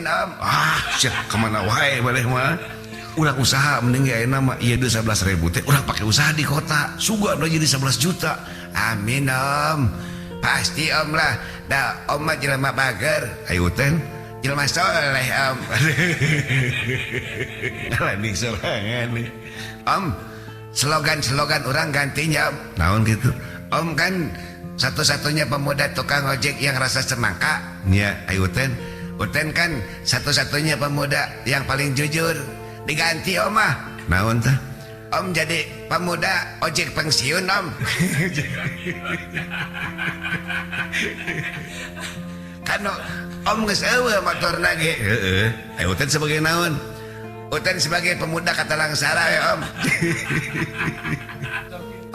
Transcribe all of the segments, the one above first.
Om. Ah, sia kemana wae maneh mah. Urang usaha mending ge ayeuna mah ieu 11.000 teh urang pake usaha di kota. Sugan we jadi 11 juta. Amin Om. Pasti Om lah. Da Om mah jelema bager. Ayo Uten jelema soleh Om. Ngalani sorangan nih. Om, slogan-slogan orang gantinya Om. Naon gitu? Om kan satu-satunya pemuda tukang ojek yang rasa semangka. Nya, ayo Uten. Uten kan satu-satunya pemuda yang paling jujur. Diganti Om ah. Naon tah? Om jadi pemuda ojek pensiun Om. Kan Om geus eueuh motorna ge. Heeh. Ayo Uten sebagai naon? Uten sebagai pemuda Katalangsara ya Om.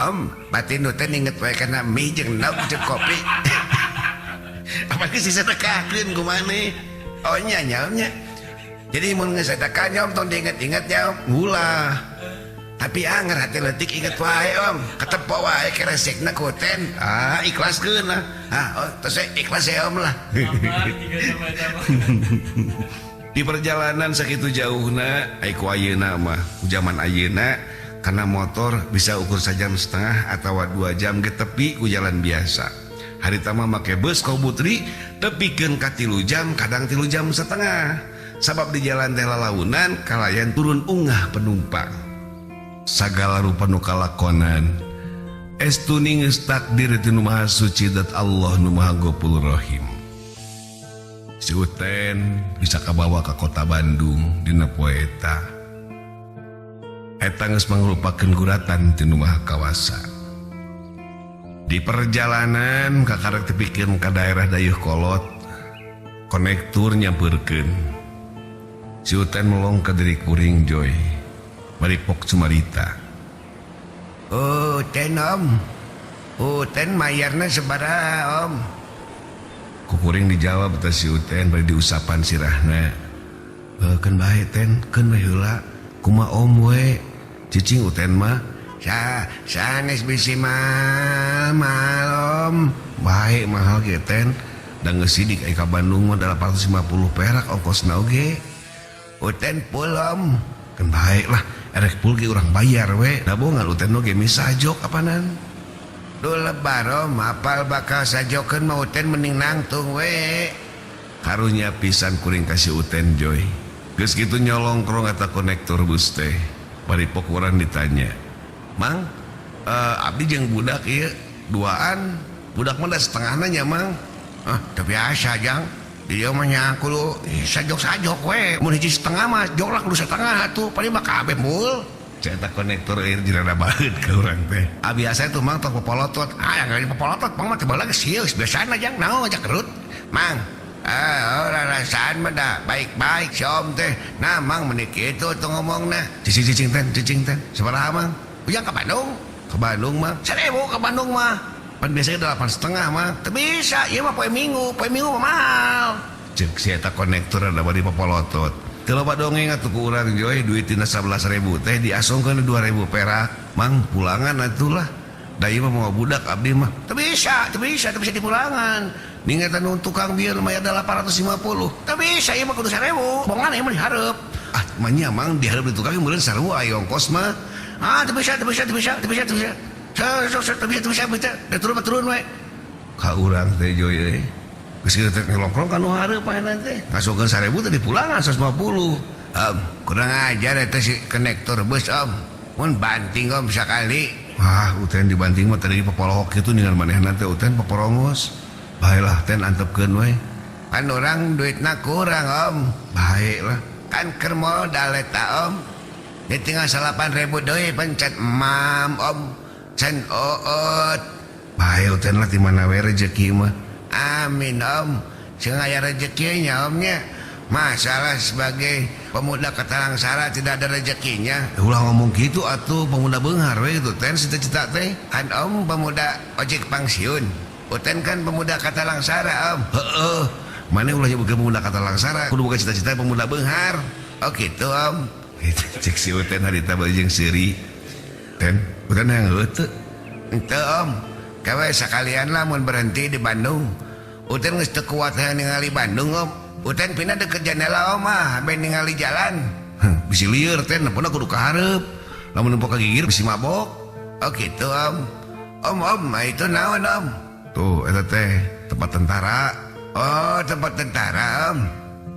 Om, batin Uten inget wae kana mie jeung endog jeung kopi. Apalagi sisa tekakeun ku maneh. Oh nya nya Om nya. Jadi mun geus sedekah nya Om tong diinget-inget nya Om. Ulah. Tapi anger hati leutik inget wae Om. Ketepo wae keresekna ku Uten. Ah, ikhlaskeun lah. Ah, oh, terus ikhlas ya Om lah. Di perjalanan sakitu jauhna, ai ku ayeuna mah, ku zaman ayeuna karena motor bisa ukur sajam setengah atau 2 jam ge tepi ku jalan biasa. Harita mah make bus Kobutri tepikeun ka 3 jam, kadang 3 jam setengah. Sabab di jalan teh lalaunan kalayan turun ungah penumpang. Sagala rupa nu kalakonan. Estu geus takdir ti nu Maha Suci dat Allah nu Maha Ghafur Rahim. Si Uten bisa kabawa ka kota Bandung dina poe eta. Eta geus mangrupakeun guratan ti nu Maha Kawasa. Di perjalanan kakarek tepikeun ka daerah Dayeuhkolot, konektur nyampeurkeun. Si Uten melong ka diri kuring Joy. Bari pok cumarita. Uten Om. Uten mayarna sabaraha Om? Kukuring dijawab teh si Uten bari diusapan sirahna. Keun bae Ten, keun we heula. Kumaha Om we? Cicing Uten mah. Sanes bisi mahal Om. Bae mahal ge Ten. Da geus sidik ai ka Bandung mah 850 perak ongkosna oge. Uten pul Om. Keun bae lah, erek pul ge urang bayar we. Da bongan Uten oge misajok apanan. Duh lebar Om, apal bakal sajokeun mah Uten mending nangtung we. Karunya pisan kuring ka si Uten Joy. Geus kitu nyolongkrong eta konektor bus teh. Bari pok urang ditanya. Mang, abdi jeung budak ieu duaan, budak mah da setengahna nya Mang. Ah, teu biasa Jang. Dia mah nya kudu sajok-sajok we. Mun hiji setengah mah jok lah kudu setengah atuh, paling mah kabeh mul. Cetak konektor air jirana baeud ka urang teh. Ah biasa itu Mang tong popolotot. Ah yang popolotot Mang mah teu balag sieus biasana Jang naon ngajak kerut. Mang, ah rasaan mah da baik-baik si Om teh. Nah Mang meni kitu tuh ngomongna. Cicing-cicing ten, cicing ten. Sabaraha Mang? Ujang ka Bandung. Ka Bandung mah 1000 ka Bandung mah. Pan biasanya 8,5 mah. Teu bisa, ieu mah poe Minggu mah mahal. Ceuk si eta konektor ada bari popolotot. Teu loba dongeng atuh ku urang Joy, duit tina 11.000 teh diasongkeun 2.000 perak. Mang pulangan atuh lah. Da ieu mah moal budak abdi mah. Teu bisa, teu bisa, teu bisa dipulangan. Ningatan nu tukang bieu lumayan 850. Teu bisa ieu mah kudu 1.000. Bongan ieu mah dihareup. Ah, mah nya Mang dihareup di tukang meureun sarua aya ongkos mah. Ah, teu bisa, teu bisa, teu bisa, teu bisa, teu bisa. Teu bisa, teu bisa, teu bisa. Da turun mah turun we. Ka urang teh Joy euy. Geus kieu teh ngelongkrong ka nu hareup ayeuna teh. Ngasongkeun 1.000 teh dipulangan 150. Om, kurang ajar eta si konektor bus Om. Mun banting Om sakali. Wah, Uten dibanting mah tadi popolohok kitu ningal manehna teh Uten poporongos. Baelah Ten antepkeun we. Kan urang duitna kurang Om. Bae lah. Kan keur modal eta Om. Dia tinggal 8.000 deui pencet emam Om. Can oot. Bae Uten lah di mana we rezeki mah. Amin Om. Sing aya rezekinya Om nya. Masalah sebagai pemuda Katalangsara tidak ada rezekinya. Ulah ngomong gitu atuh, pemuda beunghar we gitu Ten cita-cita teh. Kan Om pemuda ojek pensiun. Uten kan pemuda Katalangsara Om. Heeh. Mana ulah nyebutkeun pemuda Katalangsara, kudu boga cita-cita pemuda beunghar. Oh gitu Om. Cek si Uten harita bari jeung seuri. Ten, Uten hayang heueuh teu? Henteu Om. Kawe sakalian lah mun berhenti di Bandung. Uten geus teu kuat hayang ningali Bandung Om. Uten pindah deket jendela om ah, ben ningali jalan. Bisi lieur ten, nepona kudu ka hareup. Lamun nempo ka gigir bisi mabok. Oh gitu om. Om om, itu naon om? Tuh, eta teh tempat tentara. Oh, tempat tentara om.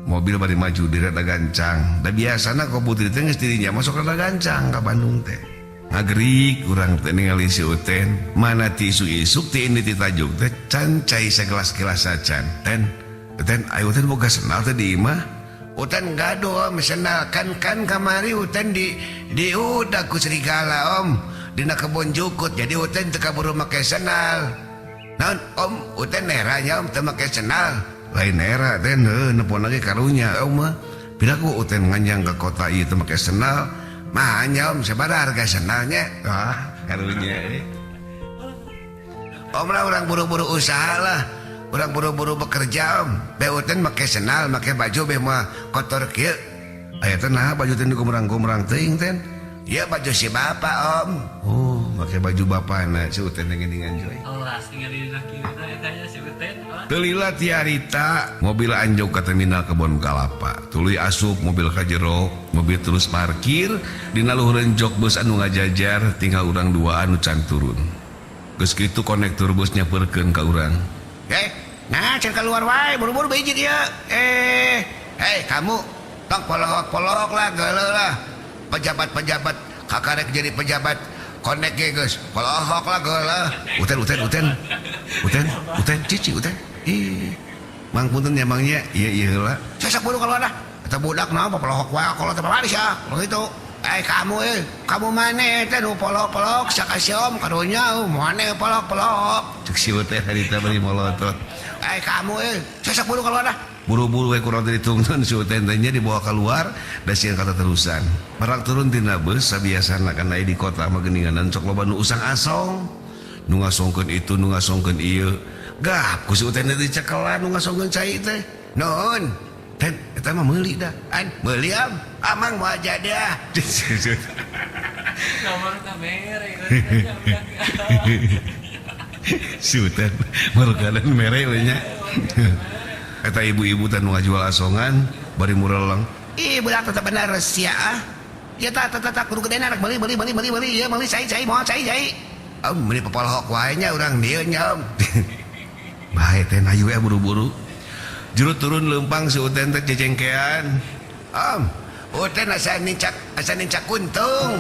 Mobil bari maju di rada gancang. Da biasana ko putri teh geus dirinya masuk rada gancang ka Bandung teh. Ngagerik urang teh ningali si Uten. Mana ti isuk-isuk ti ini ti tajuk teh can cai sagelas-gelas acan. Ten, Uten, ayo Uten boga sendal teh di imah. Uten gaduh om sendal kan kan kamari Uten di udah ku serigala om dina kebon jukut jadi Uten teu kaburu make sendal. Naon om Uten neranya om teu make sendal. Lain era ten heuh nepon lagi karunya om mah. Piraku Uten nganjang ke kota ieu teu make sendal. Mah nya om sabaraha harga sendalnya? Ah karunya. Om lah orang buru-buru usaha lah. Orang buru-buru bekerja om. Be Uten make sendal, make baju be mah kotor kieu. Aya teh nah baju teh gumrang-gumrang teuing ten. Ieu baju si bapak om. Oh, make baju bapana si Uten teh geuningan coy. Alas tinggal di kiri tanya si Uten. Teu lila tiarita mobil anjog ka terminal Kebon Kalapa. Tuluy asup mobil ka jero, mobil terus parkir dina luhureun jok bus anu ngajajar tinggal urang duaan nu can turun. Geus kitu konektur bus nyapeurkeun ka urang. Nah, can keluar wae, buru-buru biji dia. Kamu tong polohok-polohok lah, geuleuh lah. Pejabat-pejabat kakarek jadi pejabat konek ge geus. Polohok lah geuleuh. Uten uten uten. Uten, uten cici uten. Ih. Mang punten nya mangnya. Ieu ieu heula. Sesek buru keluar dah. Eta budak naon polohok wae kalau teh baris ya. Kalau gitu. Kamu kamu mana teh nu polohok-polohok sakasih om karunya mana polohok-polohok. Cek si Uten harita bari molotot. Kamu sesek buru keluar dah. Buru-buru we kurang ditungtun si Uten teh nya dibawa keluar da sieun kata terusan. Barang turun tina bus sabiasana kan aya di kota mah geuninganan sok loba nu usang asong. Nu ngasongkeun itu nu ngasongkeun ieu. Gah ku si Uten teh dicekelan nu ngasongkeun cai teh. Nuhun. Ten eta mah meuli dah. An meuli am. Amang moal jadi ah. Nomor kamera Si Uten baru mere we nya. Eta ibu-ibu teh nu ngajual asongan bari mureleng. Ih budak tetep bener sia ah. Ya tak tak tak kudu gedena rek meuli meuli meuli meuli meuli ieu meuli cai cai moal cai cai. Om meuli popolohok wae nya urang dieu nya om. Bae teh hayu we buru-buru. Juru turun leumpang si Uten teh cecengkean. Om, Uten asa nincak kuntung.